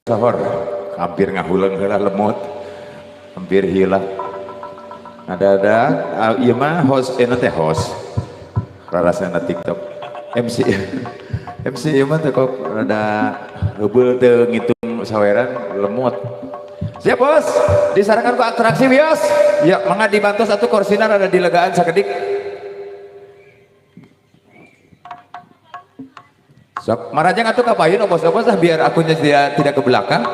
Sohor hampir ngahuleng heula lemot hampir hilang ada ieu mah host teh host rarasana TikTok MC MC ieu mah teh kok rada heubeul teu ngitung saweran lemot. Siap bos, disarankan ku atraksi bios. Ya, mangga dibantu satu korsina rada dilegaan sakedik. Sok, marajang atuh ka payun obos-obos lah biar akunnya tidak ke belakang.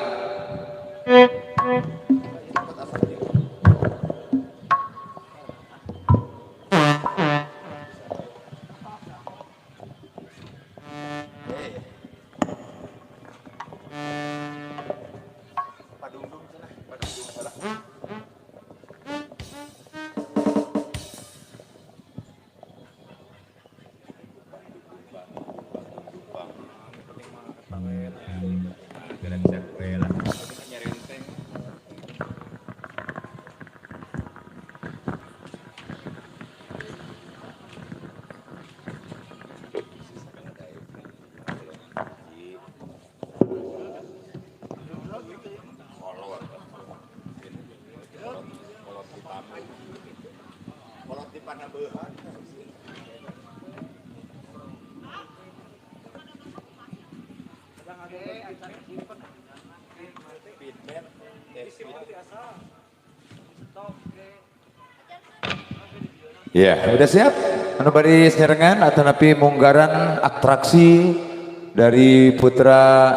Ya, udah siap? Anu baris nyerengan atau napi munggaran atraksi dari Putra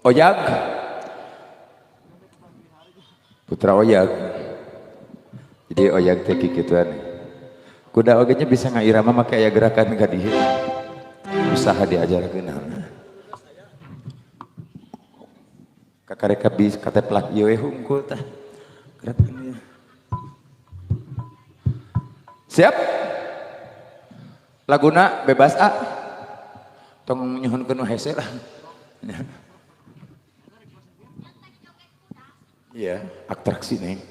Oyag. Putra Oyag. Jadi Oyag teh kikituan. Kuda oge nya bisa ngairama make aya gerakan ka dieu. Usaha diajarkeun. Kakareka bis kateplak ieu we hungkul tah. Gerakan ieu. Siap? Laguna bebas a. Tong nyuhunkeun nu hese lah. Iya, atraksi neng.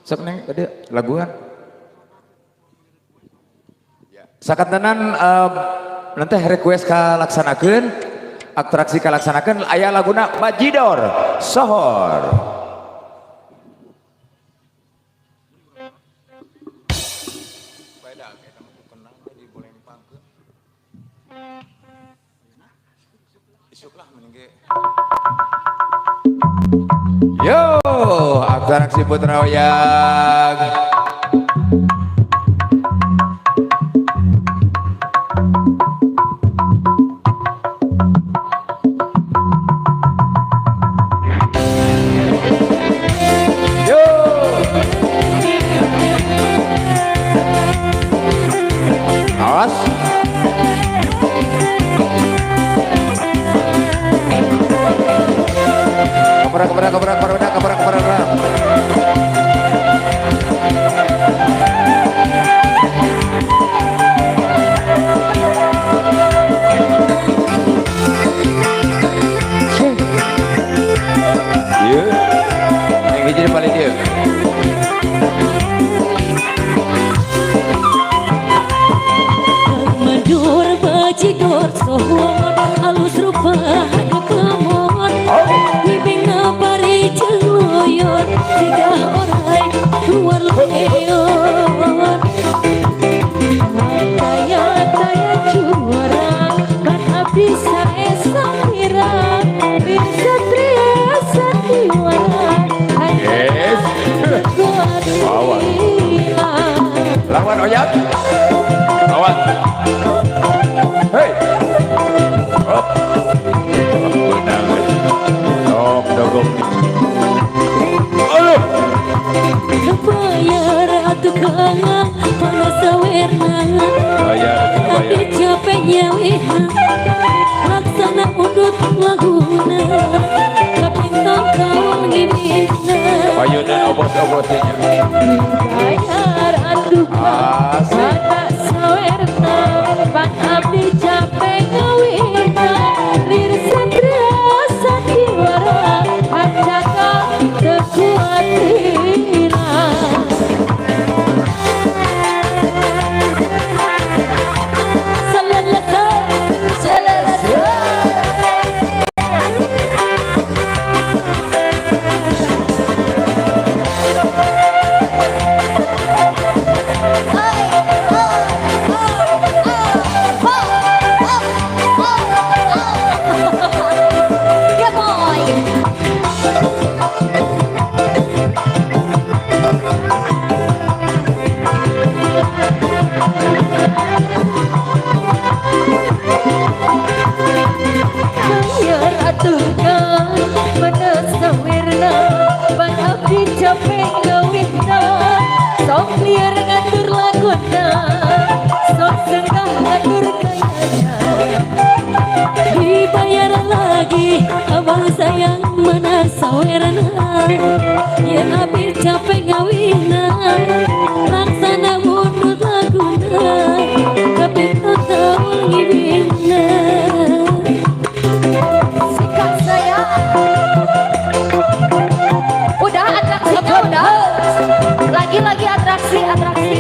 Sok neng tadi laguan. Sakantenan nanti request kalaksanakeun, atraksi kalaksanakeun aya laguna Bajidor Sohor. Yo, atraksi Putra Oyag. Yo. Awas. Keperak, keperak, keperak, keperak, keperak, keperak. Iya, yang hiji paling dia. Madur bajidor sohor halus rupa kemon. Bibingna pari celoyor tiga orai luar leor. Taya taya juara kan abdi sae samira bir satria sandiwara. Yes. Lawan. Lawan Oyag. Lawan. Hey. Hop. Benang. Dog dogong. Aduh. Bayar atuh kang panas sawerna. Bayar, Abdi bayar. capek nyawina laksana undut laguna kaping tongkol ngimina. Payunan obos-obosnya. Bayar atuh kang Asik. panas sawerna pan abdi capek ngawina lir satria sandiwara hancaka teu kuat lila. Salalasa, salalasa. sawerna, sok senggah ngatur kayana. Dibayar lagi, abang sayang, mana sawerna? Yen abdi capek ngawina, laksana mundut laguna, tapi tetap ngibina. Sikat saya. Udah atraksinya udah. Lagi-lagi atraksi atraksi.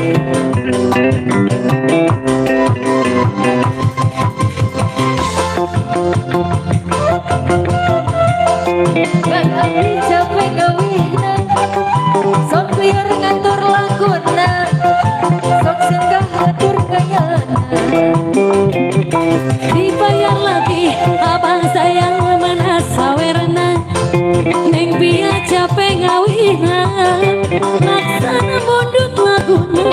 Kan abdi capek ngawina, sok liar ngatur laguna, sok senggah ngatur kayana. Dibayar lagi, abang sayang, mana sawerna? Neng Pia capek ngawina, laksana mundut laguna,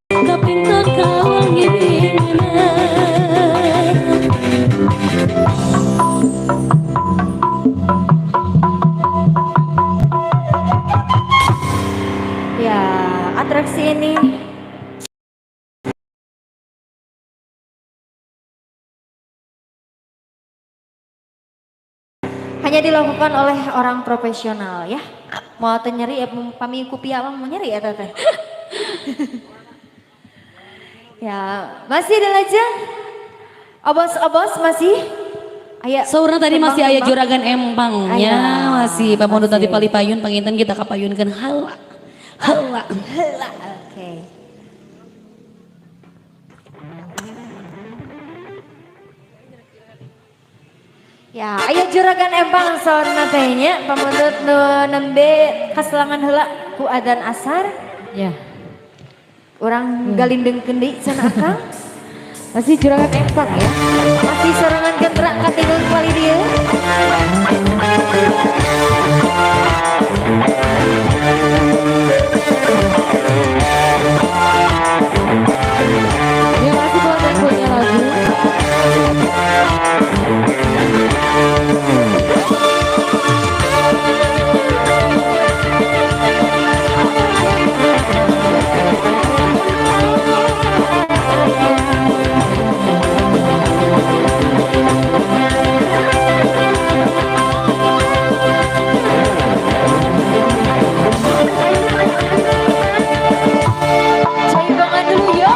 kaping kawal ngibina. Ya, atraksi ini hanya dilakukan oleh orang profesional ya. Mau teu nyeri ya, pami ku Pia mah mau nyeri ya teteh. Ya, masih dilajeng. Obos-obos masih. Aya. Saurna tadi masih aya tembang-tembang. Juragan empangnya Aya, masih pamundut masih. Nanti palipayun panginten kita kapayunkeun heula. Heula. Heula, oke. Ya, aya Juragan Empang saurna teh nya, pamundut nu nembe kaselangan heula ku adzan asar. Ya. Urang galindengkeun deui cenah akang. Masih Juragan Empang ya. Masih sorangan gentra katinul kali dieu. Ya, masih buat yang punya lagu. Caibangan dulu yo.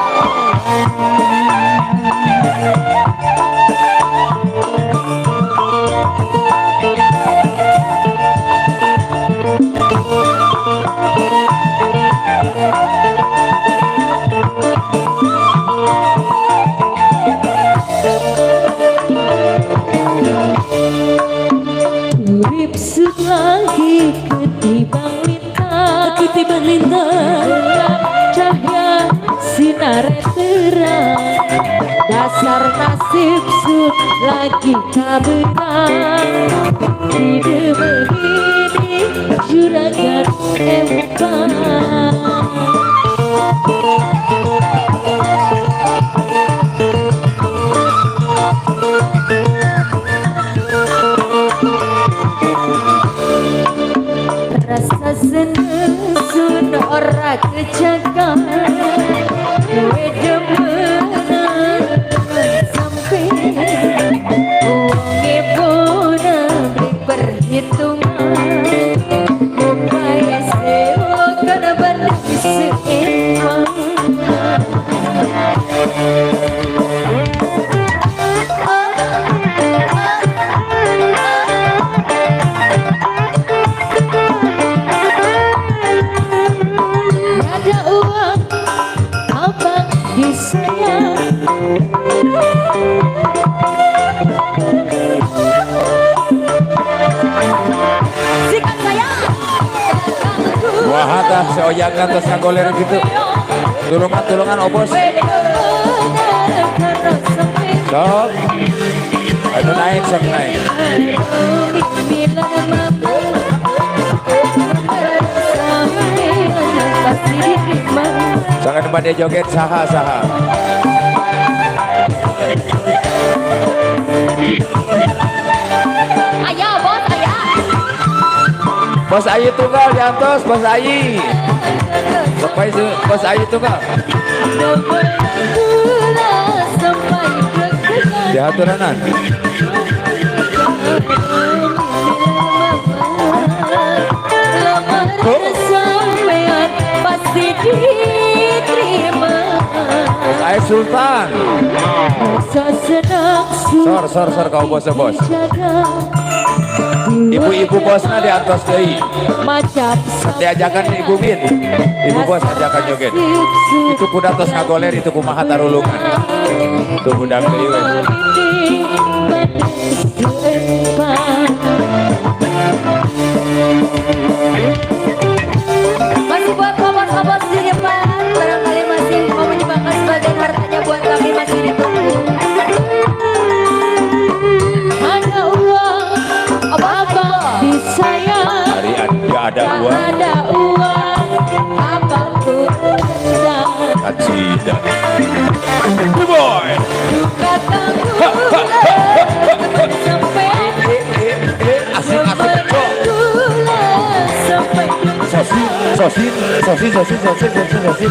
Urip lagi ketimbang lintang. Ketiban lintang. Gelap cahaya sinar terang, dasar nasib sun lagi kaberang. Tidak begini Juragan Empang. Rasa seneng sun ora kejaga, kowe demenan sampe wonge pun perhitungan, upaya sewa kana bandung seempang. Ada uang abang disayang. Sikat saya. Wah, tah seoyangan tos ngagoler gitu. Tulungan tulungan obos. Sok. Anu naik sok naik. Jangan pada joget saha saha. Aya bos aya. Bos Ayi tunggal diantos Bos Ayi. Sampai Bos Ayi tunggal. Gula sampai deg-degan. Dihaturanan. Lamaran sampean pasti diterima. Bos Aep Sultan. Rasa senang. Sor sor sor kau bos bos. Ibu-ibu bosna di atas deui. Macam Diajakan Ibu Min. Ibu bos ajakan joget. Itu kuda tos ngagoler, itu kumaha tarulungan. Tuh budak deui we. Masih buat bos-bos di depan, barangkali masih mau menyumbangkan sebagian hartanya buat kami, masih ditunggu. Ada uang, abang disayang. Hari ada ada Tak uang. ada uang, abangku tendang. Kacida. Boy. Kata gula sampai Asik asik. gula sampai. Sosin sosin sosin sosin sosin sosin sosin.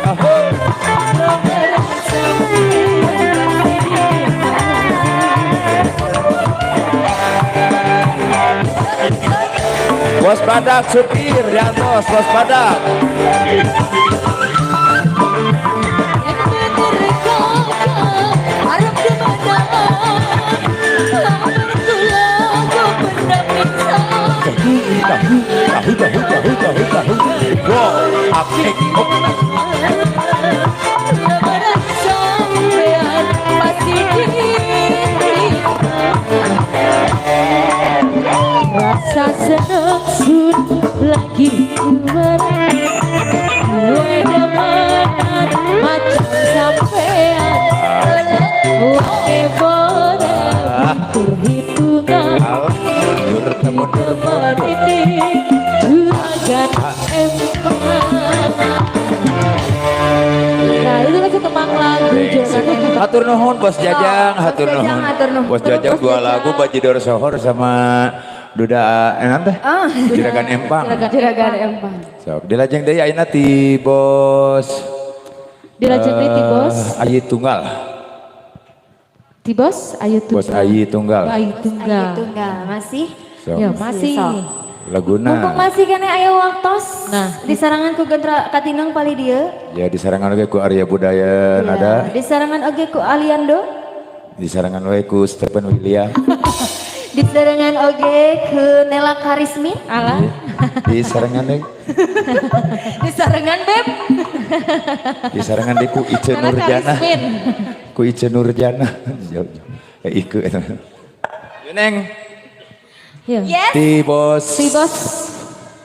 Aho. Bos badak supir di atas, bos badak. Arab di mana? Tahu tahu tahu tahu tahu tahu. Go, apik. Lamaran sampean pasti diterima. Rasa senang sun lagi marah. Gue demanan macam sampean. Oke boleh perhitungan. Mundur mundur Teman mundur. ini juragan empang. Nah, itu lagu tembang lagu juragan empang. Hatur nuhun Bos Jajang, Bos hatur Jajang, nuhun. hatur nuhun. Bos Jajang Bos dua Jajang. lagu Bajidor Sohor sama Duda teh? Ah, Juragan Empang. Juragan Empang. Sok dilajeng deui ayeuna ti Bos. Dilajeng deui ti Bos. Ayi Tunggal. Ti Bos Ayu Tunggal. Bos Ayi Tunggal. Ayu Tunggal. Ayu Tunggal masih. Sok. Ya, masih. Sok. Laguna. Mumpung masih kene aya waktos. Nah. Disarangan ku Gentra Katineng pali dieu. Ya disarangan oge ku Arya Budaya Nada, Ya, disarangan oge ku Aliando. Disarangan oge ku Stephen William. Disarangan oge ku Nela Karismi. Alah. Disarangan deui Disarangan Beb. Disarangan deui ku Ice Nela Nurjana. Karismin. Ku Ice Nurjana. Jauh, jauh. Eh Ike eta. Yo Neng, Ya. Yes. ti Bos. Ti Bos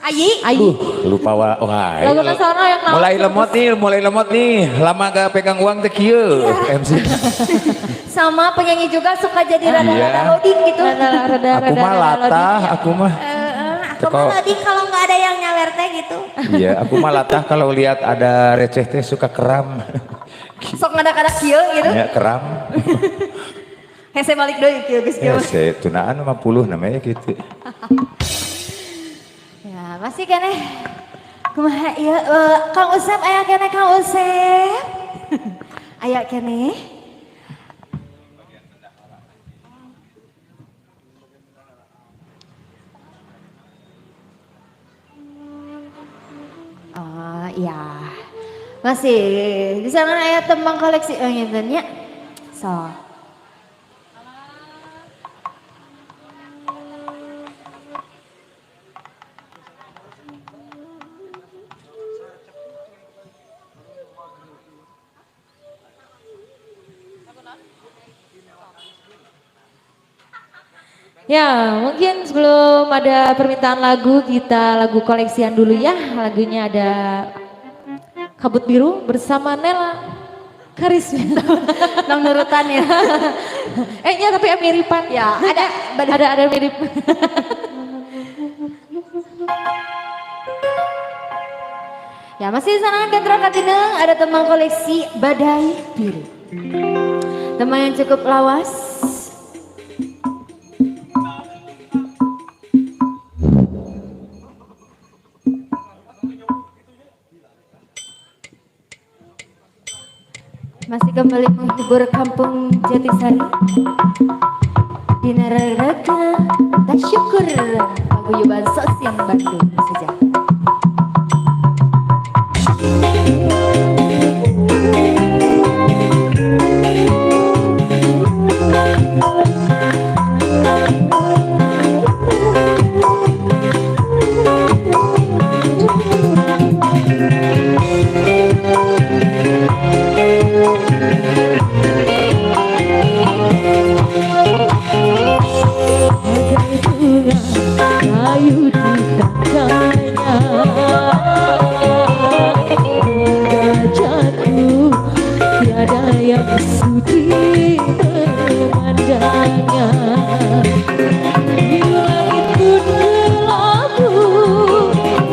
Ayi. Ayu. Lupa wa wah. Lagu nasional yang naon? Mulai lemot nih, mulai lemot nih. Lama gak pegang uang teh kieu MC. Sama penyanyi juga suka jadi rada-rada Iya. loading gitu. Rada-rada Aku mah latah, aku mah. Aku mah loading kalau nggak ada yang nyawer teh gitu. Iya, aku mah latah kalau lihat ada receh teh suka keram. Sok ngadak-ngadak kieu gitu. Ya, keram. Hese balik deui kieu geus Ya, kieu. se tunaan 50 namanya gitu. Ya, masih keneh. Kumaha ieu Kang Usep aya keneh Kang Usep. Aya keneh. Oh iya. Masih di sana aya tembang koleksi oh ngeten nya. So. Ya, mungkin sebelum ada permintaan lagu, kita lagu koleksian dulu ya. Lagunya ada Kabut Biru bersama Nela Karisma. Nang nurutan ya. Ya tapi miripan. Ya, ada ada mirip. Ya, masih di sana Gentra Katineng ada tembang koleksi Badai Biru. Tembang yang cukup lawas. Masih kembali menghibur kampung Jatisari. Dina raraga tasyukur paguyuban Sosin Bandung saja. Ayu di tangannya, jatuh tiada yang sudi memandangnya. Di langit pun kelabu,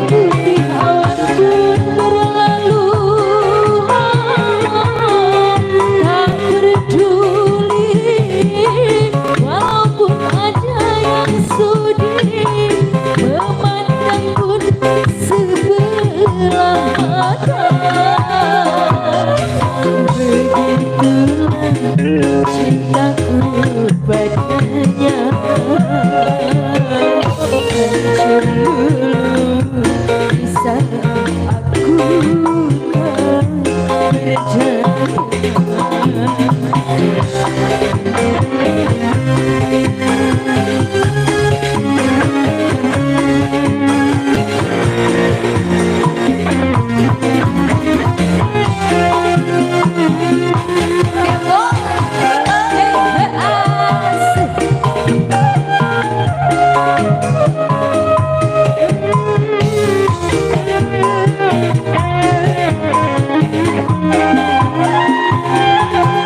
putih awan pun berlalu. Tak peduli walaupun ada yang sudi memandang pun sebelah mata. Begitulah cintaku padanya, hancur luluh bisa aku tak percaya.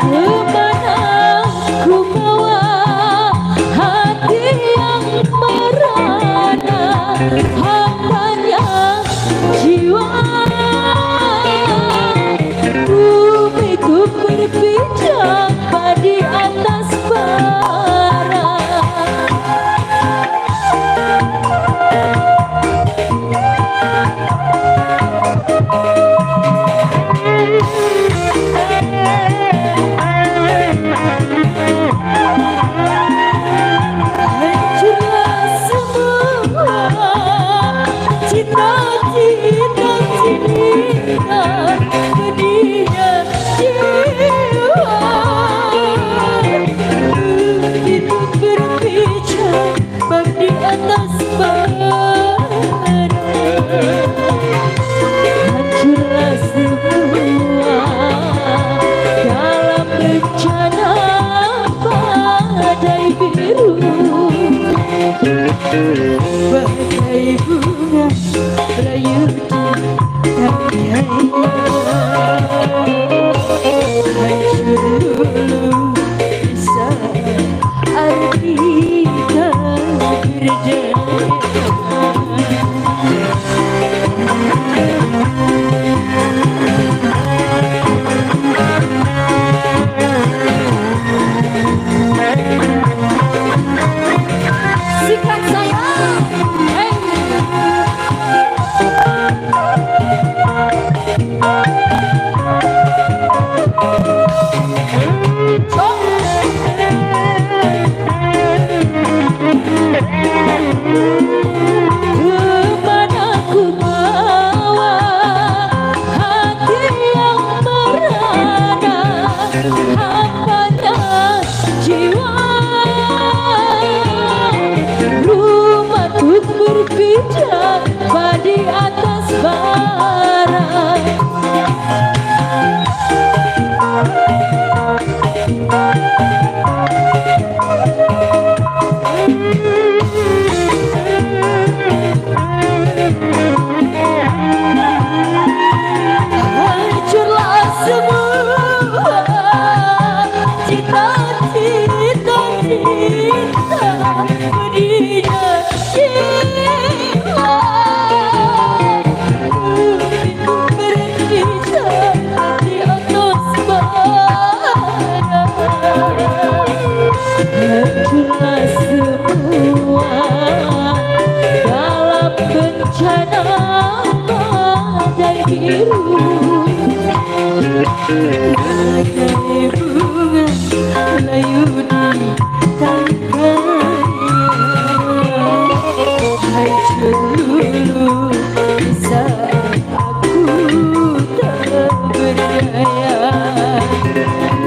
Kemana ku bawa hati yang merana, hambanya jiwa. Bumi ku berpijak di atas bara. Hancurlah semua cita-cita cinta, pedihnya jiwa. Begitu berpijak bak di atas bara. Hancurlah semua dalam bencana badai biru. Bagai bunga layu di tangkainya, hancur luluh bisa arti tak berjaya. Sikat sayang, hey. Kemana ku bawa hati yang merana, hambanya jiwa. Rumah tuk berpijak di atas bara. Hancurlah semua cita-cita cinta, pedihnya jiwa. Begitu berpijak di atas bara. Hancurlah semua dalam bencana badai biru. Bagai bunga layu di tangkainya. Hai celulu di saat aku tak berdaya.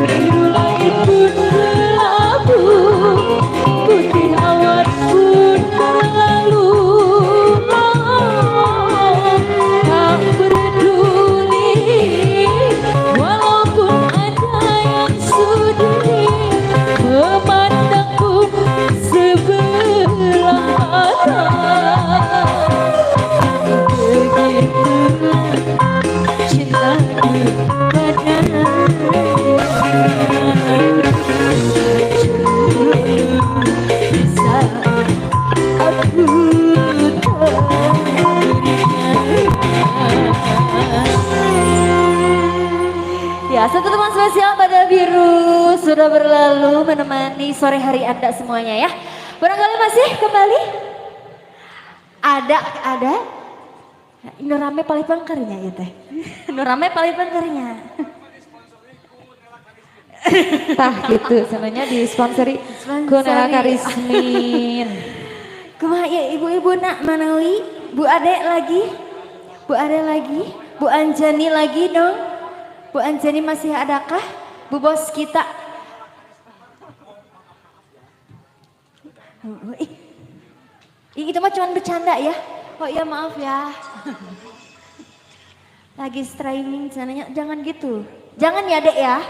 Biru langit pun berlabu, putih awan pun berlalu. Tak peduli walaupun ada yang sudi memandangku sebelah mata. Begitulah cintaku padanya. Celulu di saat aku tak berdaya. Ya, satu teman spesial pada biru sudah berlalu menemani sore hari Anda semuanya ya. Barangkali masih kembali? Ada. Nu rame paling pengkernya ya teh. Nu rame paling pengkernya. Tah gitu, sebenarnya disponsori ku Nela Karismin. Kumaha ya ibu-ibu nak manawi, Bu Ade lagi, Bu Ade lagi, Bu Anjani lagi dong. Bu Anjani masih adakah? Bu bos kita. Ih, itu mah cuman bercanda ya. Oh iya maaf ya. Lagi streaming sananya, jangan gitu. Jangan ya dek ya.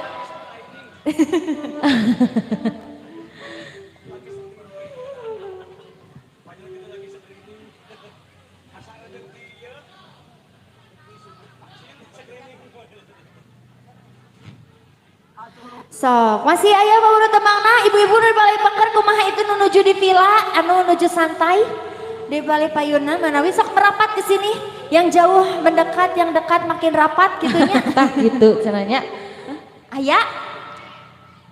Sok, masih aya baru temangna ibu-ibu nu di balai pengker kumaha itu nu nuju di villa anu nuju santai di balai payuna manawi sok merapat ke sini, yang jauh mendekat, yang dekat makin rapat gitunya. Tah gitu cenanya. Aya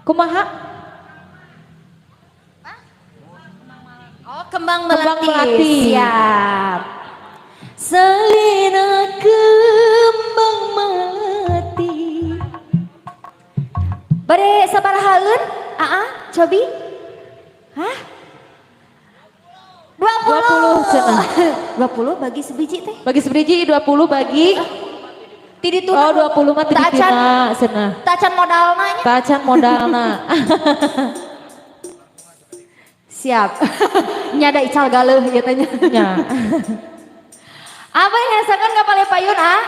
kumaha? Oh, kembang melati. Kembang melati. Siap. Selina kembang melati. Bade sabaraha haeun? Aa, cobi? Hah? 20. 20 cenah. 20 bagi sebiji teh. Bagi sebiji 20 bagi Ti ditu. Oh, 20 mah ti dituna cenah. Tacan modalna nya. Tacan modalna. Siap. Nyada ical galeuh ieu teh nya. Nya. Apa yang ngasakan ka Balai Payun, ah?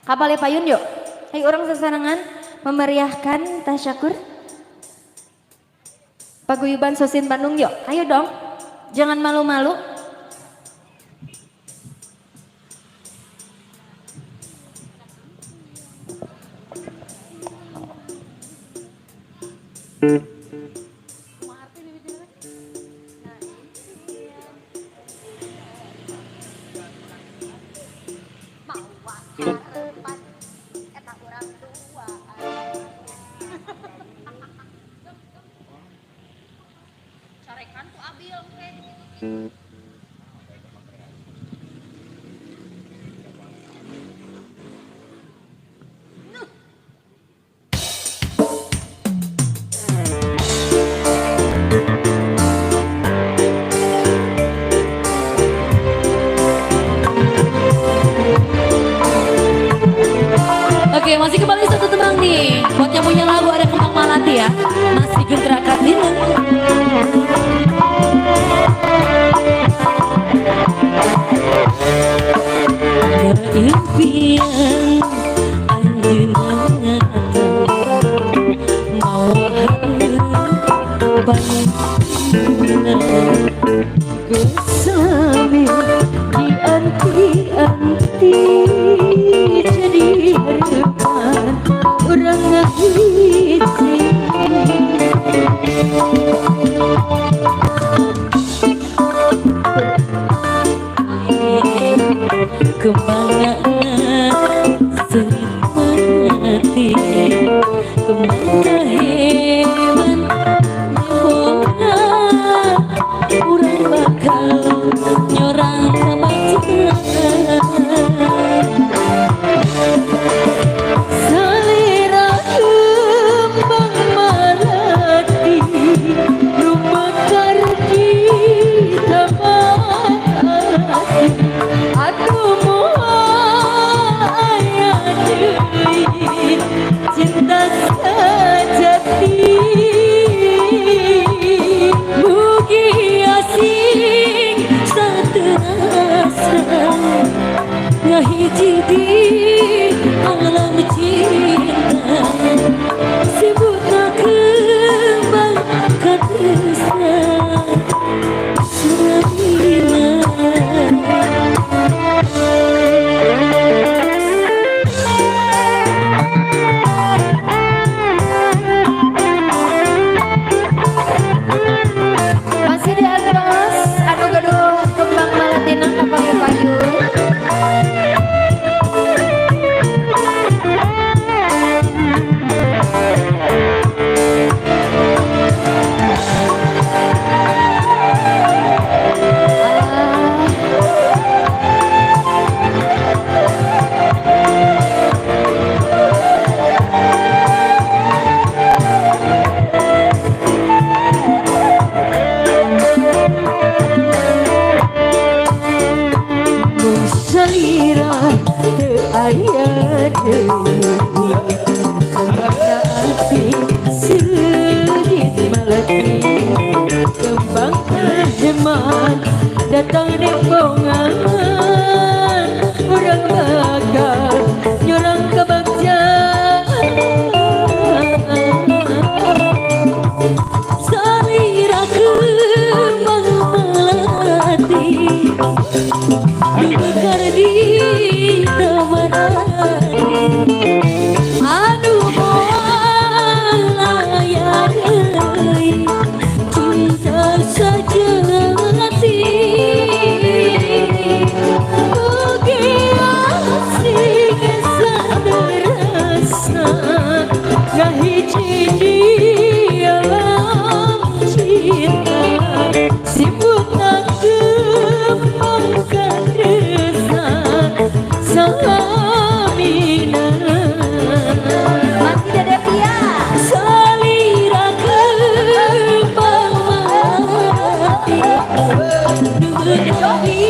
Ka Balai Payun yuk. Ayo urang sasarengan memeriahkan tasyakur. Paguyuban Sosin Bandung yuk. Ayo dong. Jangan malu-malu. Oke, masih kembali satu tembang nih. Buat yang punya lagu ada Kembang Malati ya. Masih Gentra Kartini. Impian anjeunna mau bangun geus dianti-anti jadi harapan urang ngahiji. Kemana sengit mati, kemana hewan nembongna, urang bakal nyorang sama cinta. rasa ngahiji di alam cinta sibuk kembang katresna Salamina. Masih di atas anu gaduh kembang malatina ka payun. Mung salira teu aya deui kembangna ati seungit malati kembang heman datang nembongan urang bakal nyurang kebagjaan salira kembang melati dibekar di taman hati anu moal aya deui cinta sejati oge asing saderasa ngahiji di alam cinta sibuk kembang katresna salamina. Masih Dede Pia. Salira kembang melati di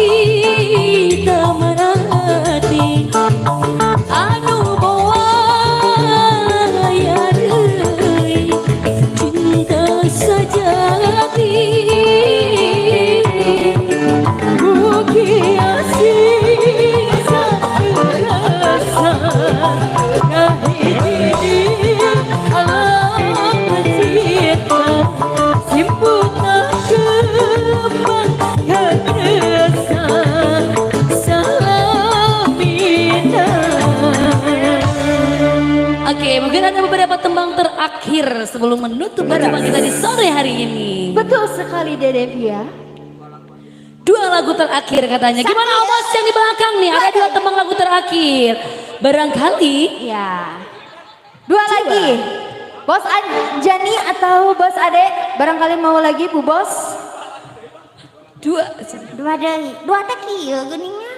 taman hati anu moal aya deui cinta sejati mugi asing saterasa ngahiji di alam cinta simputna kembang katresna salamina. Oke, mungkin ada beberapa tembang terakhir sebelum menutup pertemuan kita di sore hari ini. Betul sekali Dede Pia. Dua lagu terakhir katanya. Gimana Omos yang di belakang nih? Ada dua tembang lagu terakhir. Barangkali Ya. Dua lagi. Bos Anjani atau Bos Ade, barangkali mau lagi Bu Bos. Dua. Dua deui. Dua teh kieu geuning nya.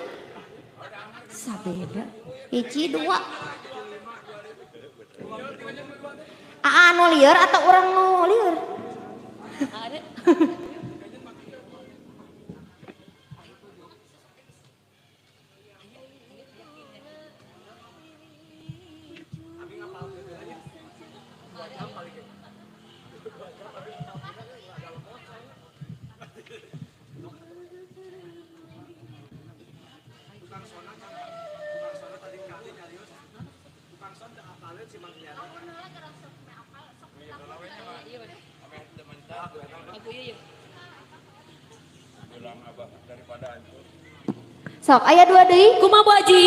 Sabeda. Hiji dua. Aa nu lieur atau urang nu lieur? Ada. Sok, aya dua deui. Kumaha Bu Haji?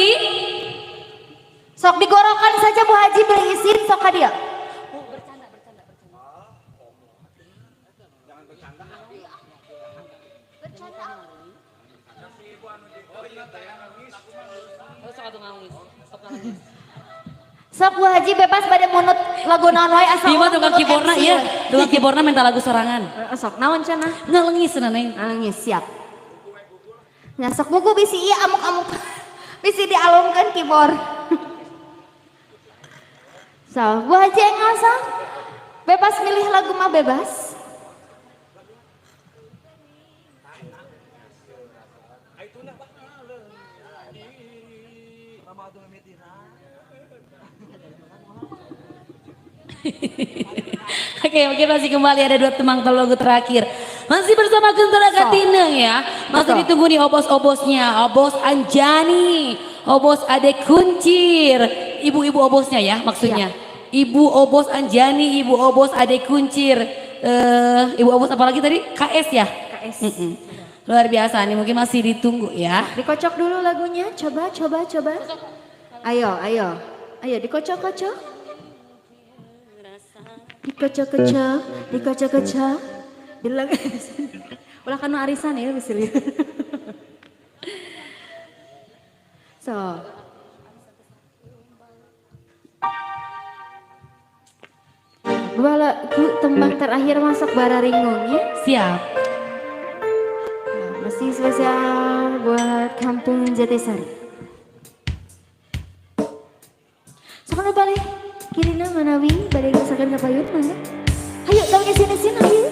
Sok digorokan saja Bu Haji beri izin sok ka dieu. Sok Bu Haji bebas pada munut lagu naon wae asal Bima urang tukang munut keyboardna MC iya, we. Tukang keyboardna minta lagu sorangan. Heeh, sok naon cenah? Ngalengis cenah Neng. Nangis siap. Nah, sok buku bisi ieu amuk-amuk. Bisi dialungkeun keyboard. So, Bu Haji enggal sok. Bebas milih lagu mah bebas. Oke, mungkin masih kembali ada dua tembang lagu terakhir. Masih bersama Gentara Katineng ya. Masih ditunggu nih obos-obosnya. Obos Anjani, obos Ade Kuncir. Ibu-ibu obosnya ya maksudnya. Ibu obos Anjani, ibu obos Ade Kuncir. Ibu obos apa lagi tadi? KS ya? KS. Luar biasa nih, mungkin masih ditunggu ya. Dikocok dulu lagunya, coba, coba, coba. Ayo, ayo. Ayo dikocok-kocok. Dikocok-kocok, dikocok-kocok. Bilang ulah kanu arisan ya bisa lihat. So. Dua lagu tembang terakhir masuk bararingung ya. Siap. Nah, masih spesial buat Kampung Jatisari. Sok nu balik kirina manawi bade gesakan ka payun mangga. Hayu tong isin-isin hayu.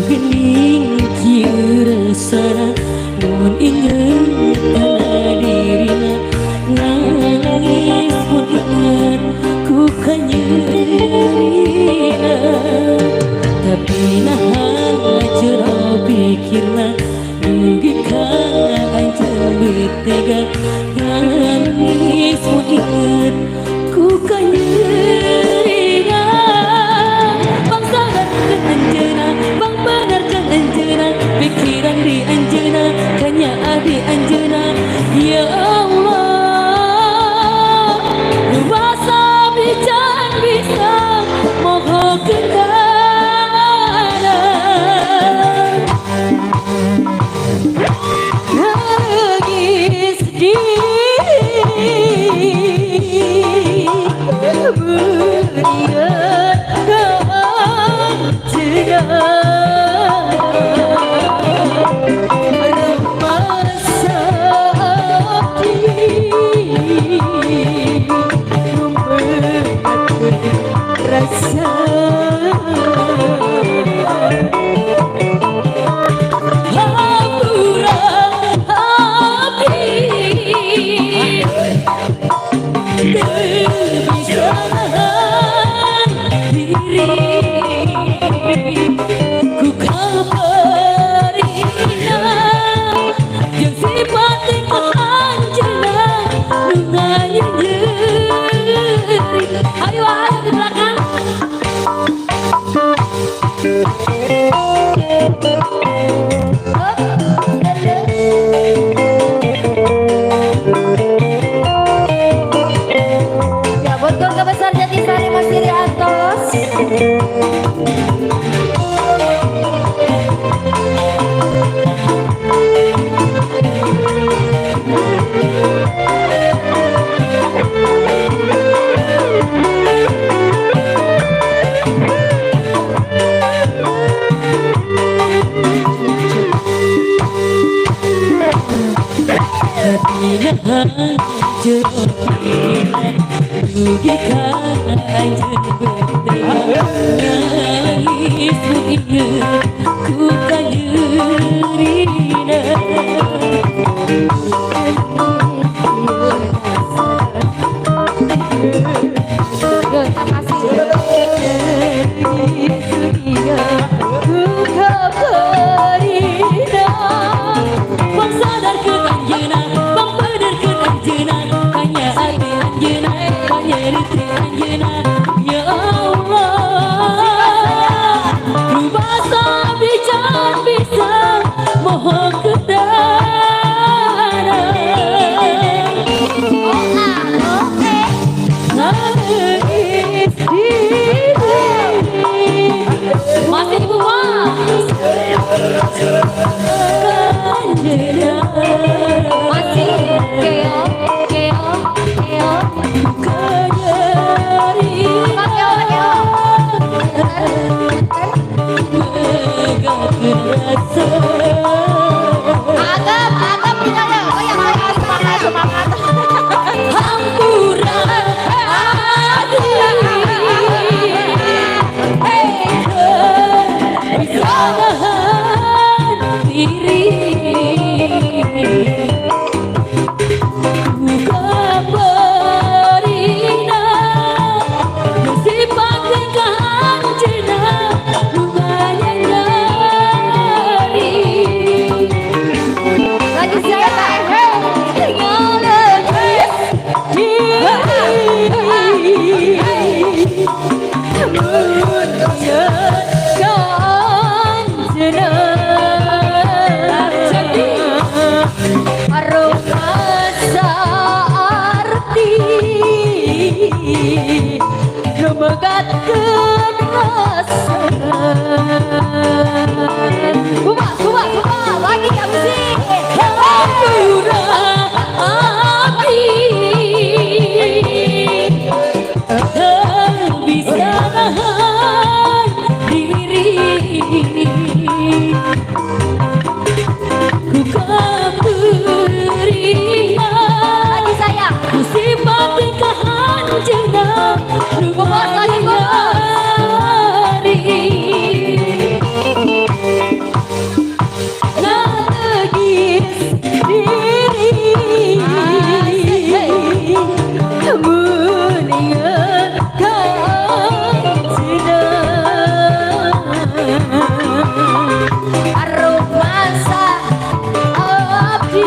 Gening kieu resana mun inget kana dirina, nangis mun inget ku kanyerina, tapi naha jero pikirna dugi ka anjeun betega, nangis mun inget ku kanyerina. Bang sadarkeun anjeunna, bang benarkeun anjeunna, pikiran di anjeunna, kanyaah di anjeunna. Ya Allah, nu basa bican bisa mohokeun kana. Nangis di berian rasa hampura abdi teu bisa nahan diri ku kabarina jeung sifat anjeunna nu nganyeri. Ayo ayo di belakang. Ya, buat keluarga besar Jatisari masih di atas. Dugi ka anjeun betega, nangis mun inget ku kanyerina. Makasih. Ku kabarina, bang sadarkeun anjeunna, bang benerkeun anjeunna, kanya ati anjeunna, kanya teh anjeunna. Ya Allah, nu basa bican bisa moho kedana. Nangis di masih dibuang kanjeuna. Masih keo keo keo. Kanyerina. Apa keo keo? rasa. Agam, agam tidak ada. Goyang, goyang, semangat, semangat. Hampura hati bisa nahan diri. Ku kabarina sifat kancena lumayan nyari. Lagi siapa? Ngalengis diri mun kancena. Aromasa arti lumegatkeun rasa. Kumaha, kumaha, kumaha. Lagi ya musik. Hampura api bisa nahan diri. Ku kaperina Lagi sayang. ku sifat kahanjeuna lumayan nyari. Nagis diri mun inget kancena. Aromasa Abdi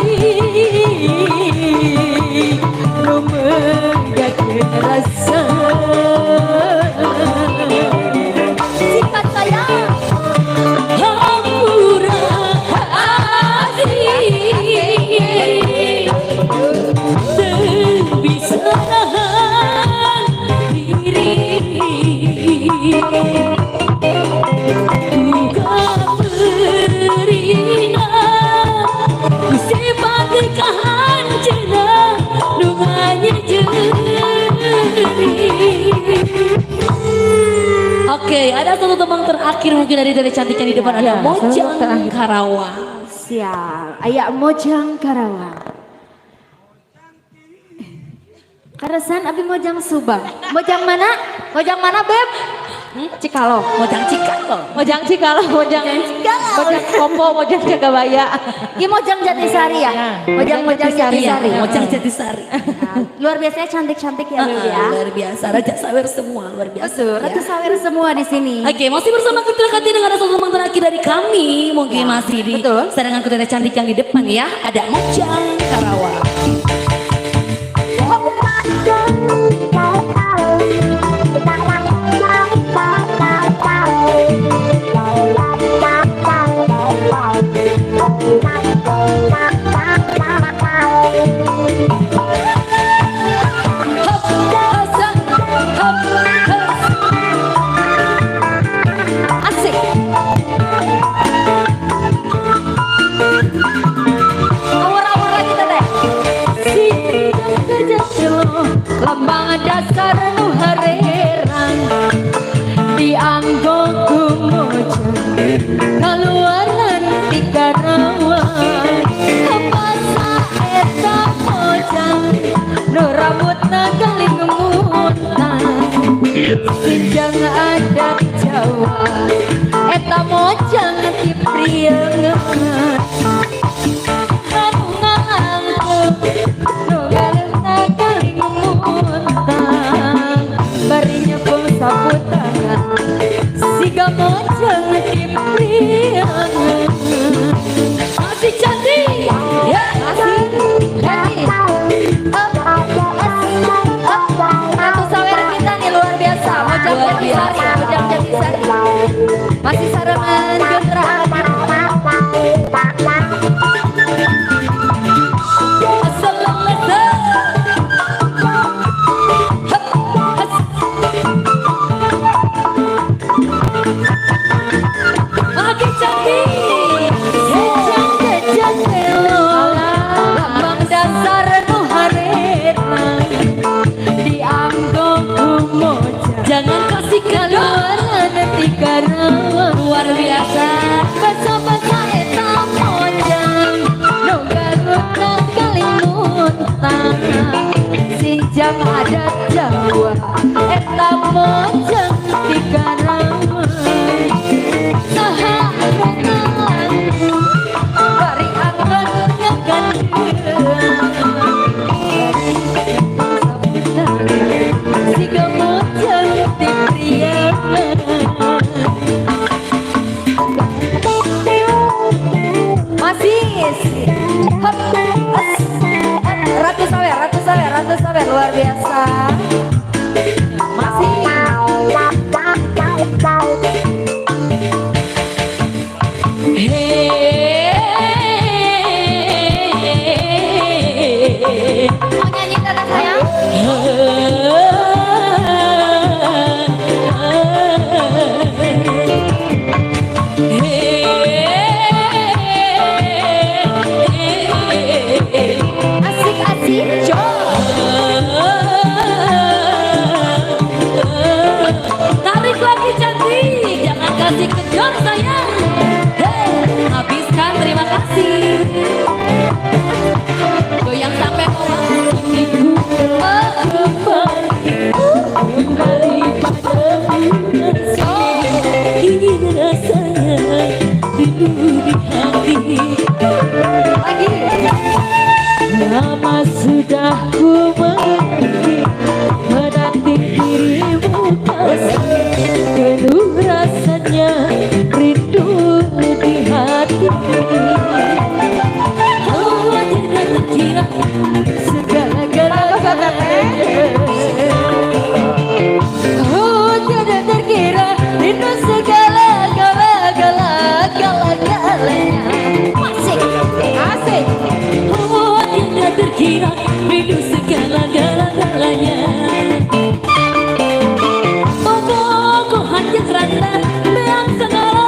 lumegatkeun rasa. Sifat sayang. Hampura hati teu bisa nahan diri. Ku kaperina ku sifat kahanjeuna nu nganyejeri. Oke, ada satu teman terakhir mungkin dari cantiknya di depan ada Ya, Mojang satu terakhir. Karawang. Siap. Aya Mojang Karawang. Karesan abi Mojang Subang. Mojang mana? Mojang mana, Beb? Cikalong. Mojang Cikalong. Mojang Cikalong, Mojang Cikalong. Mojang Kopo, Mojang Jagabaya. Ini Mojang Jatisari ya? Iya. Mojang Mojang Jatisari. Jatisari. Iya, Mojang Jatisari. Nah, luar biasanya cantik-cantik ya, Beb ya. Luar biasa, Raja Sawer semua, luar biasa. Betul, ya. Ratu Sawer semua di sini. Oke, masih bersama Kutra Kantin dengan ada satu teman terakhir dari kami. Mungkin masih di betul. sarangan Kutra cantik yang di depan ya. Ada Mojang Karawang. Hop, hasan, hop, has. Asik. Awur-awur lagi teteh. Sidang kejatuh lambang dasar nu harerang dianggo ku mojang kaluaran ti Karawang. Basa eta mojang nu rambutna galingemutan sinjang adat Jawa eta mojang ti Priangan. Anu ngalangkung nu galeungna galingemutan bari nyepeng sapu tangan siga mojang ti Priangan. Masih cantik. Ya. Masih cantik. Up, up, up. Ratu Sawer kita nih luar biasa. Mojang Luar Jatisari, biasa. Mojang Jatisari. Masih sarengan Hop, as, ratu sawer, ratu sawer, ratu sawer, luar biasa. Masih. Hey. Mau nyanyi teteh sayang? Asik asik. Tarik lagi cantik, jangan kasih kejor sayang. Hey, habiskan, terima kasih. Goyang sampai bawah. Kembali padamu, ingin rasanya rindu di hati. Lagi. Lama sudah ku menanti, menanti dirimu kasih. Penuh rasanya rindu di hati. Oh, tidak terkira Segala-galanya. Oh, tidak terkira rindu segala gala gala gala galanya. Asik. Asik. Oh, tidak terkira rindu segala gala-galanya. Bobogohan yang rata beak segala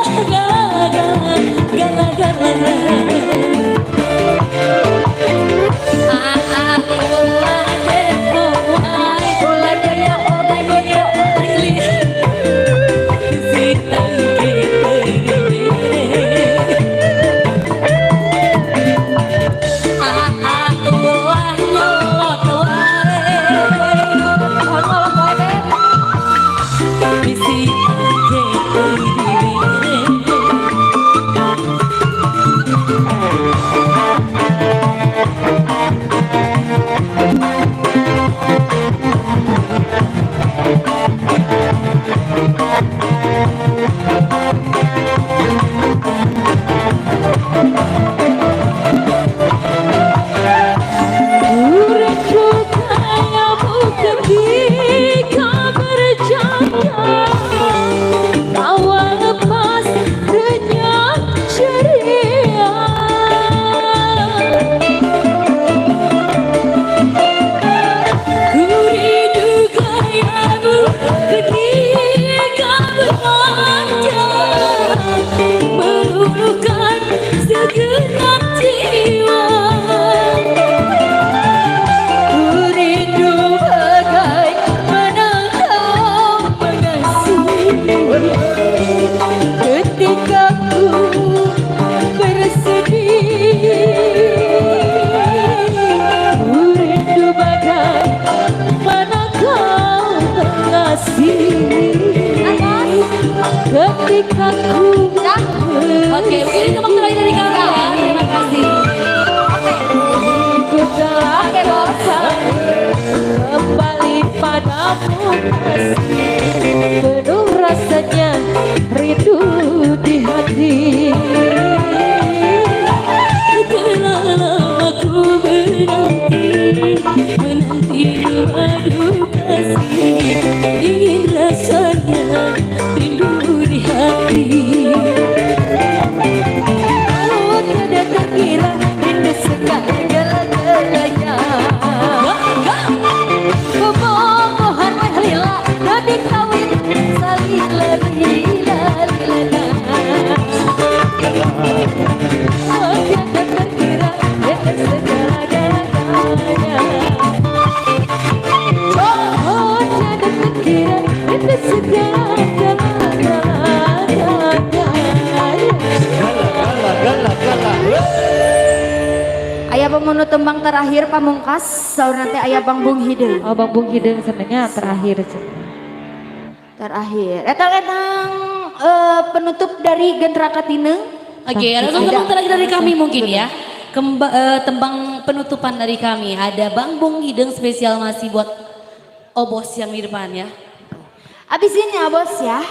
gala gala galanya. Ah ah ulah ai Ulah gaya, ulah gaya. Si tangke. Ah ah ulah nyelot wae. Mohon maaf, wae. Bisi tangke dibere. Rindu kayamu ketika berjaya, tawa lepas renyah ceria. Ku rindu gayamu ketika bermanja, meluluhkan segenap jiwa. Ku rindu bagaimana kau mengasihi ketika ku bersedih. Ku rindu bagaimana kau mengasihi ketika ku Oke, mungkin itu tembang terakhir dari kami ya. Terima kasih. Ku telah kembali padamu kasih. Penuh rasanya rindu di hati. Telah lama ku menanti, menanti madu kasih. Ingin rasanya rindu di hati. Oh, tiada terkira rindu segala-galanya. Bobogohan weh lila dadi kawin salila lila lila. Oh, tiada terkira rindu segala-galanya. Oh, tiada terkira rindu segala-galanya. Gala gala gala. Aya pemunu tembang terakhir pamungkas, saur nanti aya Bang Bung Hideung. Oh, Bang Bung Hideung senengnya terakhir. Terakhir. Etang etang penutup dari Gentra Katineung. Oke, ada tembang terakhir dari kami mungkin ya. Tembang penutupan dari kami ada Bang Bung Hideung spesial masih buat Obos yang di depan ya. Abis ini ya bos ya.